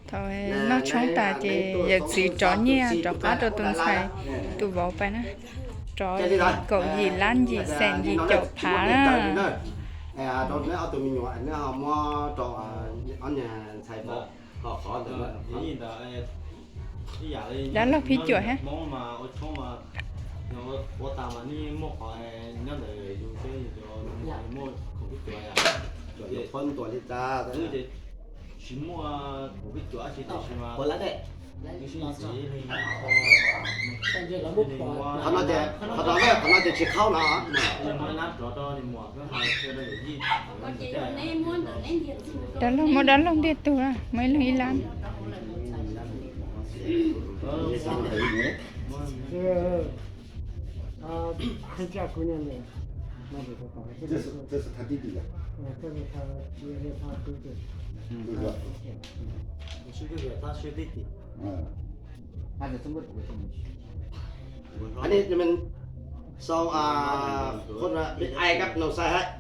Thaum noj tshoob tas ces yawm txiv rov nyiaj rov qab rau tus ntxhais tus vauv pais na, rov kaum yim lab yim xees yim caum phav na. Dab laug phib cuam thiab. Qhov no ces, qhov no ces tsis qhaub no. Dab laug muab dab laug ntiag tug na, muab ib leeg ib lab. Sau khuôn ai gấp nồng sai hả?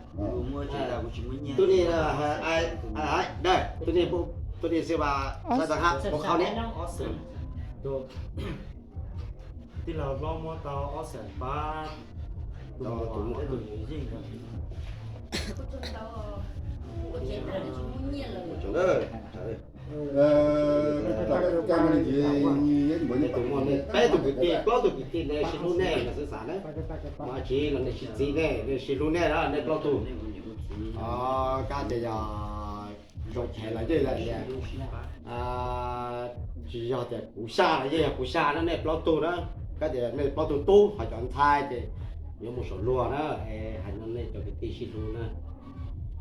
Tụi này là ai, ai, ai, đây, tụi này, tụi này xưa bà sai tao hát, một khẩu nè. Tij laug hlob muab tau ob xees pab tus muam thiab tus yeej. Peb tus kwv tij, plaub tus kwv tij nej sib hlub nej los xwb xav na. Mas tsis los nej tsis txiv nej, nej sib hlub nej na, nej plaub tug. Kab tias yog zoo heev los yeej yog tias, tsis yog tias kuv xya los yeej yog kuv xya na, nej plaub tug na. Kab tias nej plaub tug tub ho cov ntxhais ces yuav mus saum luag na, hais no nej cov kwv tij sib hlub na.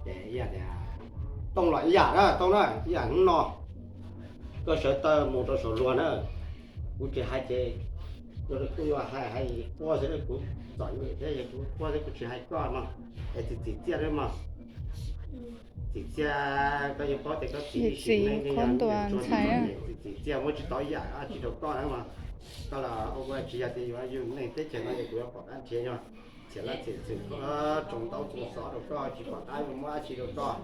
Ces ib yam tias Tooj los ib yam na, Tooj na, ib yam hnub no koj sawv taw mus rau saum luag na, kuv tsis hais ces kuv yuav hais hais quaj xwb, kuv txom nyem thiab, kuv quaj thiab kuv tsis hais koj no, es txiv txiv txiaj thiab mas. Txiv txiaj, koj yeej paub tias koj txiv ib sim neej yeej yog ntsuag tsis txom nyem, txiv txiaj muab tsis tau ib yam dab tsi rau koj na mas. Koj los ua tsis yog tias yuav yug neeg teb chaws no ces kuv yuav pom qab nrhiav yog txiam laj txiam xwm, tsoos ntaub tsoos xov rau koj, tsis pom qab yuav muab dab tsi rau koj.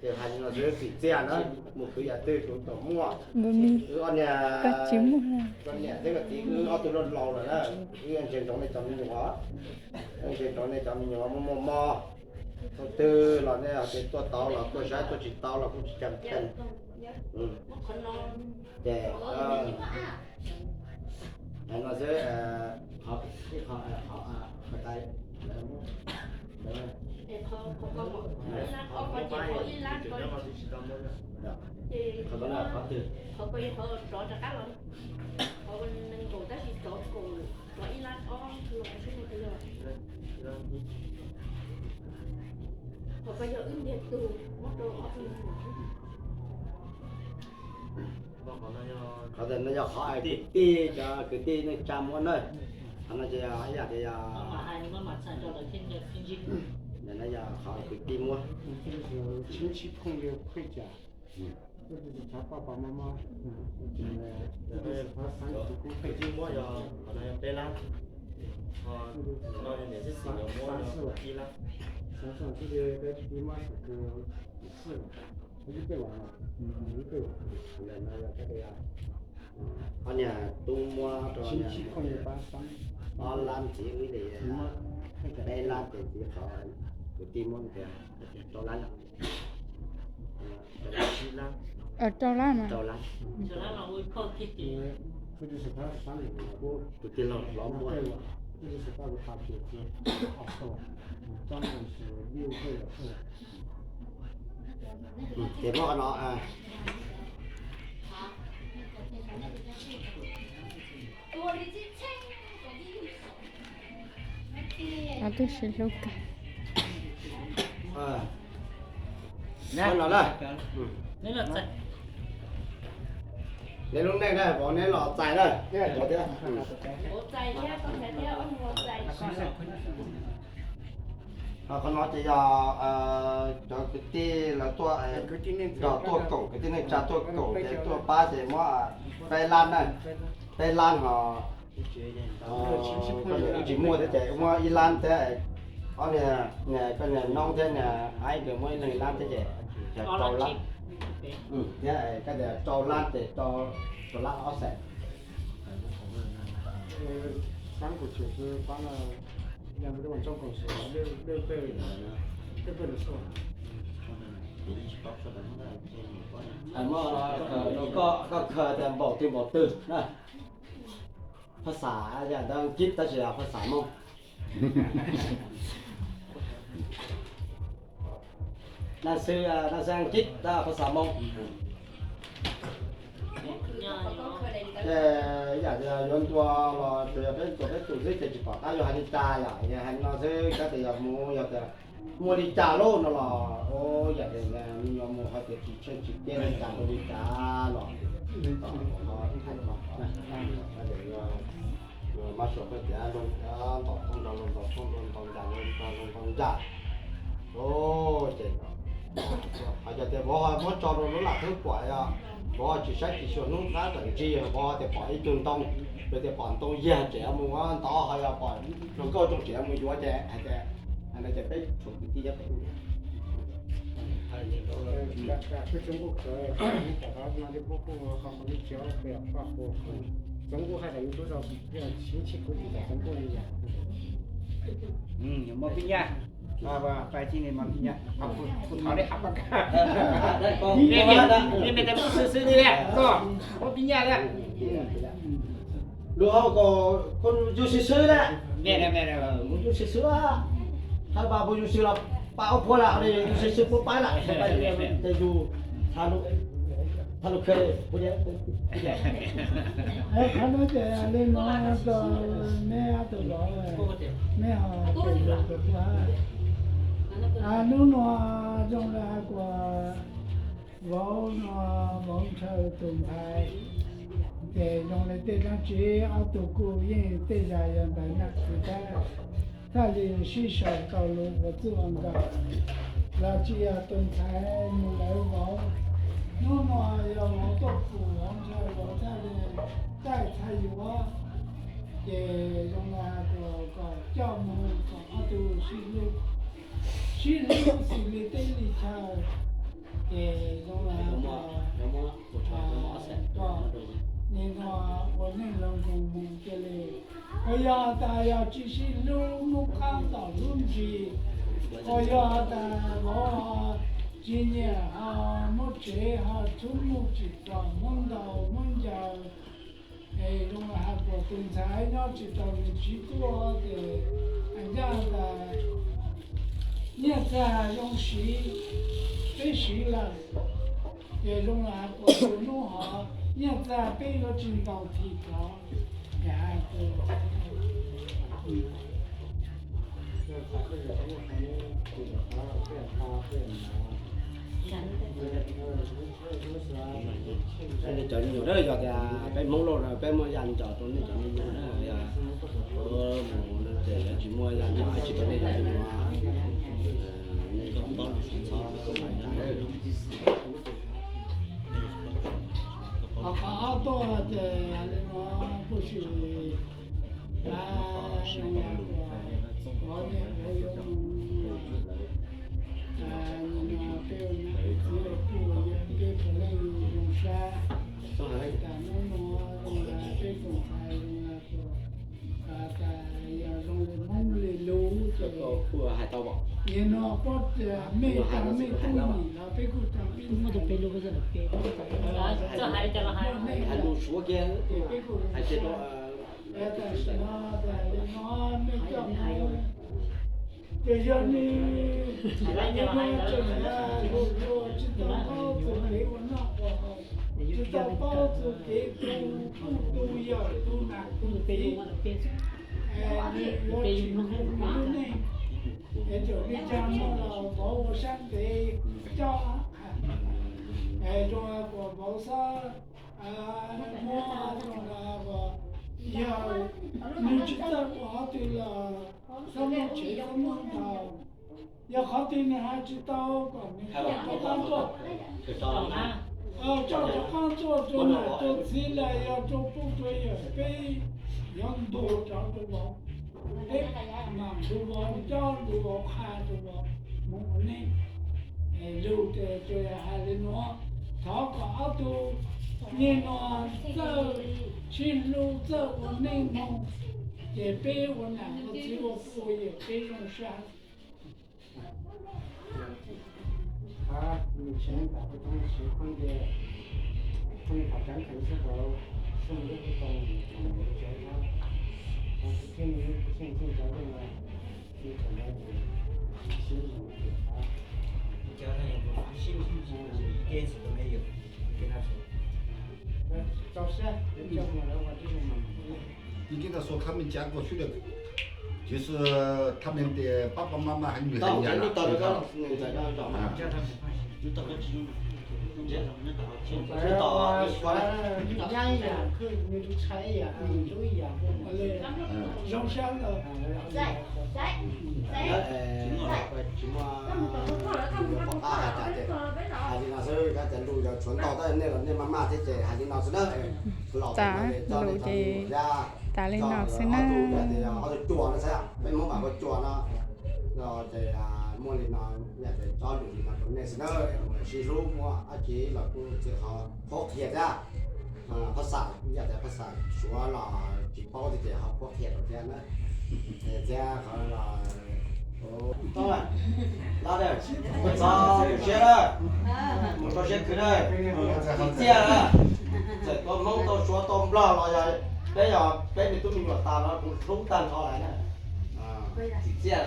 Ces hais li no xwb, txiv txiaj na, mus khwv yam twg kuv txawm muaj. Wb ob niam, koj niam thiab koj txiv wb ob tug laus laus lawm na, wb nrhiav ntsoov nej cov me nyuam, wb nrhiav ntsoov nej cov me nyuam muaj muaj mob, thaum twg los nej hais tias tuaj tau los tuaj saib, tuaj tsis tau los kuj tsis cas cas. Ces no xwb, qhov, qhov, qhov, qhov, qhov twg? Qhov ntawm no yog qhov kwv tij, cov kwv tij neej tsa muab na. Qhov no ces yog ib yam tias yog, no yog qhov kwv tij muab. Kwv tij muab yog, qhov no yog peb lab, ho no yog niam txiv xeem muab yog ib lab. Ob niag tub muab rau ob lab, txiv wb li peb lab, ces txiv qhov kwv tij muab tias rau lab. Rau lab mas. Rau lab. Tus tij laug hlob muab. Ces muab qhov no. Twb sib hlub kawg. Qhov no na. Neb lub neej na, vauv neb los txais na. Qhov no ces yog cov kwv tij lawv tuaj, tuaj koom, kwv tij neej tsa tuaj koom ces tuaj pab ces muab peb lab na. Peb lab ho koj niam wb tsis muaj thiab ces muab ib lab thiab. Ob niag, koj niam Noob thiab niag Aib nkawd muab ib leeg ib lab thiab ces yog rau lab. Thiab koj tias rau lab ces rau, rau lab ob xees. Sáng của trưởng sư khóa là làm cái bọn trong cổng sổ, lêu, lêu pê, lêu pê được sổ. Muab koj khaws tias npaum twg npaum twg na. Phas xas yam ntawd Ankit tab sis yog phas xas Hmoob. Naj xwb, naj xwb Ankit tab phas xas Hmoob. Ces yam tias yuav ntua los tsuas yog peb txhua peb tus xwb ces tsis pom qab yuav hais li cas yom, yog hais li no xwb, koj tias yog mus yog tias muaj li cas lauj no los, yam tias me nyuam mus hais tias tsis tsheej tsis tiag li cas rau li cas los, mas suav peb tias ntaus thoob nrog luag ntaus thoob, luag ntaus ncas nrog luag ntaus ncas. Ces hais tias vauv muab tso rau lub lam thwb puam, vauv tsis saib tsis xyuas hnub qab tawm ntsig, vauv tias pom ib tug ntoo, yog tias pom ntoo yag tsev mus ntov, ho yog pom hluas nkauj tsoom tsev mus yuav ces hais tias, hais no ces peb tsuas kwv tij nyob peb ub. Muaj pib nyaj, pais tij ne muaj pib nyaj, kuv thov nej hab pab kab. Ib me tes xwb xwb li, muaj pib nyaj li. Luag ko, ko yug xwb xwb na, yug xwb xwb, hab pab puas yug xwb los pab ob phuab lawm, yug xwb xwb puab pab lawm, ces yug tha lus khe. Qhov no ces li no rau neb ob tug vauv, neb ho pem lus rau kuv hab. Hnub no zoo li hais tias vauv no, vauv ntshaw tus ntxhais, ces zoo li tej dlaab tsi ob tug kuj yeej tej zag yog ntawm nam txiv tab, txhaj li sib sau tau lus ua txuj ua nkawm los tsis yog tus ntxhais mus lawv vauv. Hnub no yog vauv tuaj pum vauv ntshaw vauv txhaj li taij txhaj yuav, ces zoo li hais tias kom coj mus kom ob tug sib hlub, sib hlub xws li teb li chaw, ces zoo li hais tias nim no ua neej laug zoo mus cia li. Uas yog tas yog tsis sib hlub hnub qab tom lub ntsis, uas yog tas vauv ho tsis nyiam ho muab tsev ho txhub muj tsim txom muab ntaus muab ncaws, es zoo li hais tias tus ntxhais nyob tsis tau nws txiv tuaj ces ncaj tas nyiaj txiag zoo siv, peb siv lawm, ces zoo li hais tias tus hnub hov nyiaj txiag peb yuav tsis ntaus thim rov. Nej cov me nyuam na, yog tias peb Hmoob Lauj no peb muaj yaj ncos rau nej cov me nyuam na, yog mus ces lawv tsis muaj yaj ncos tsis rau nej cov me nyuam. Nej txhob paub lus txhob xav nyob. Qhov ob tuaj ces li no kuj sis zoo li hais tias vauv niam vauv yuav mus, nim no peb ua niam txiv ua puj ua yawg peb puav leej zoo sab. Tam hnub no zoo li peb tus ntxhais zoo li tias, tas yog zoo li Hmoob li lus ces nim no pob mej tag mej tub nim los peb kuj tag peb tus peb lus, nej hais lus Suav kiag, hais tias tam sim no tas li no mej coj mus ces yog li, li no tseem yog lus luag tsis tau paub txug kev ua noj ua haus, tsis tau paub txug kev tu, tu yawm tu nam tu txiv, es yuav tsim lub neej, es txawm li cas no los vauv ua sab ntev coj, es zoo li hais tias vauv xob muab, zoo li hais tias yog nws tsis txawj ua qhov twg los xob muab tsev xob muab ntaus. Yog qhov twg nws hais tsis tau kom nws coj rov qab tuaj, coj rov qab tuaj rau nam rau txiv los yog rau puj rau yawm peb yuav ntuas rov rau vauv, peb mam ntuas vauv, nco ntuas vauv, qha rau vauv mus ua neej. Lus ces tsuas yog hais li nuav. Thov kom ob tug niag no txawj sib hlub, txawj ua neej mloog, ces peb ua nam ua txiv ua phooj ywg peb zoo sab. Rau siab, rau siab. 你给他说他们家过去的，就是他们的爸爸妈妈还有孩子啊。 Ntxhais ib yam, nws tus ntxhais ib yam, nws ib yam, zoo sab ntawd. Tsis muaj, tsis muaj pom qab hais tias, hais li no xwb, koj cov lus yog tshuav ntau tab nej los nej maj maj thiab ces hais li no xwb na. Los tas lus ces tas li no xwb na. Ob tug cuas no xwb, peb Hmoob mam hu cuas no. Ces muaj li no, yam ces tsob lus li no rau nej xwb na, sib hlub, muaj dab tsi los kuj txwm ho qhuab qhia thiab. Phaj xaj, yam tias phaj xaj Suav los tsis paub tiag ces ho qhuab qhia rau thiab na. Thiab qhov los, txhob tu siab na, mus rau siab khwv na, txim txiaj na. Txawm tau Hmoob tau Suav tau Nplog los yog peb, yog peb me tub me nyuam tas no kuv hlub tag nrho lawm na. Txim txiaj,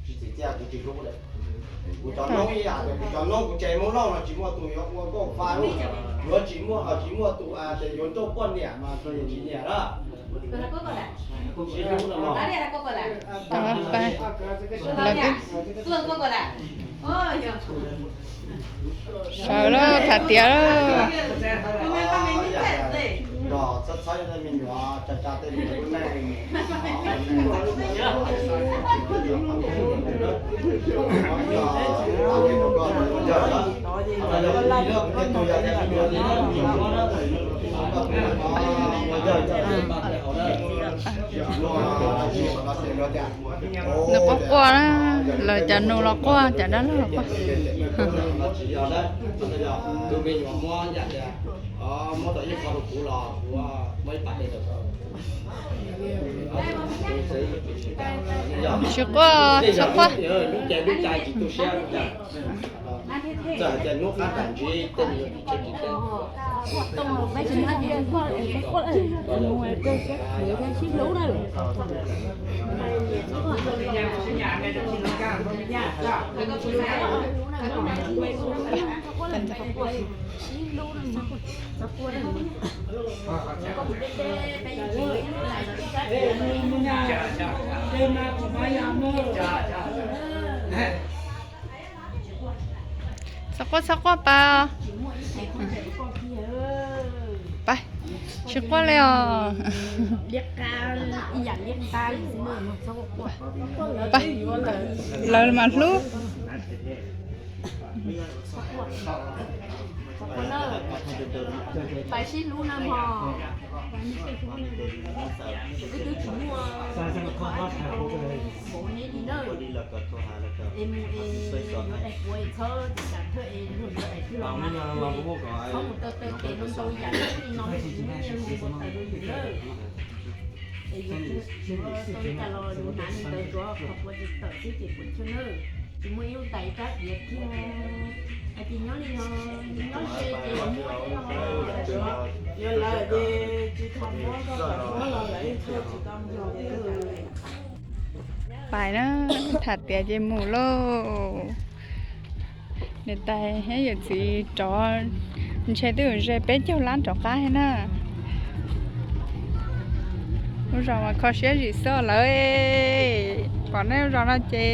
tsis txim txiaj kuv tsis hlub lawm. Kuv cov noob ib yam, kuv cov noob kuv tsev Hmoob Lauj no tsis muaj tus yuav ua nkauj fa lub, yuav tsis muaj, tsis muaj tus tias yuav nrauj poj niam mas tsis nyiam na. Sib hlub no. Sawv lawm, tham tiav lawm. Nws quaj quaj na, lawv cov nus los quaj, cov dab laug los quaj. Tsis quaj, tsis quaj. Txhob quaj, txhob quaj, pas. Pas, tsis quaj li os. Pas, lawv mas hlub. Pais sib hlub na mog. Wb twb tsis muaj neb li na. Es mus es yuav dais puav es txhob tsis kam thawj es luag yuav dais twg los mas txhob mus taw taw tes ntau ntau yam li no, tsis muaj nyiaj mus ua taws rau yus na. Es yuav tau li cas los yus hnav li ntawd, tsuav qhov puav tsis tawm xwb ces puas chawj na. Tsis muaj ib lub ntais ib rab iav kiag. Hais tias nyob li no, nyob ze ces muab ib no, yuav lawm ces tsis tham muab koj tham muab los lawv yeej tuaj tsis tau nrog. Pais na, tham tiav ces mus lauj. Niam tais thiab yawm txiv rov, ntshe twb yuav ze peb caug lab rov qab thiab na. Lub zos mas kho siab zim xwb lawm. Pom nej lub zos no ces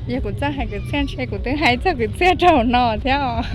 yog kuv txawj hais kwv txhiaj ntshe kuv twb hais txog kwv txhiaj rau hauv no thiab os.